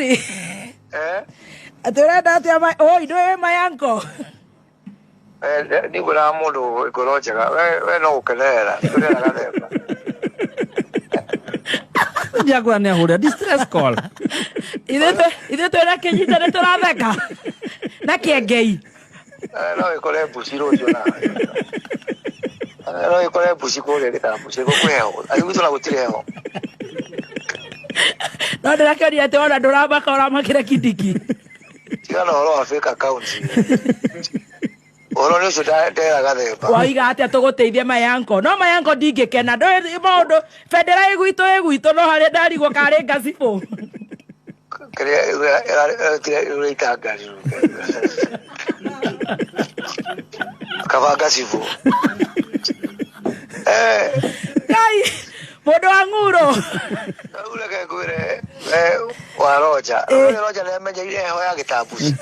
Atĩrĩrĩ, Eh? atĩ ũrenda atĩa oi, ndũĩ mayanko? Ndigwĩraga mũndũ ngoro njega, we no gũkenerera ndĩrera gathemba. Njakwĩra nĩ ahũrĩra distress call. Ithuĩ twĩna kĩnyita nĩ tũratheka na kĩengei. No ĩkore mbuci rũciũ nawe. No ĩkore mbuci kũrĩa gĩtambuci gũkwĩ heho. Atĩ gwitũ na gũtirĩ heho. No ndĩrakĩonire atĩ wona ndũramaka ũramakĩra kindiki. Tiga na ũhoro wa fake account. Ũhoro nĩ ũcio ndera gathemba. Waiga atĩa tũgũteithie mayanko? No mayanko ndingĩkena, ndũĩ maũndũ bendera ĩ gwitũ ĩ gwitũ, no harĩa ndarigwo karĩ ngacibũ. Kĩrĩa ĩraita ngari. Kaba ngacibũ. Ngai, mũndũ wa ng'uro. Rĩu reke ngwĩre we wa Roja. We Roja nĩ amenyeire heho ya gĩtambuci.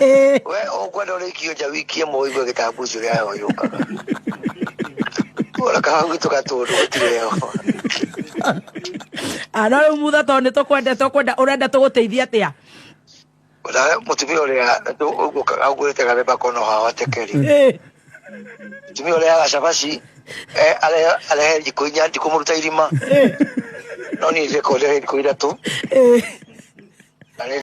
We ũkwenda ũrĩkio nja wiki ĩmwe ũigue gĩtambuci ũrĩa heho yũkaga. Ona kaba gwitũ gatũndũ gũtirĩ heho. Ah, no rĩu mutha, tondũ nĩ tũkwenda tũkwenda, ũrenda tũgũteithie atĩa? Na mũtumia ũrĩa augũrĩte gathemba kono hahotekeri. Mũtumia ũrĩa cabaci arehe thikũ 4 ndikũmũruta irima. No niĩ ndĩreka ndehe thikũ 3. Na nĩ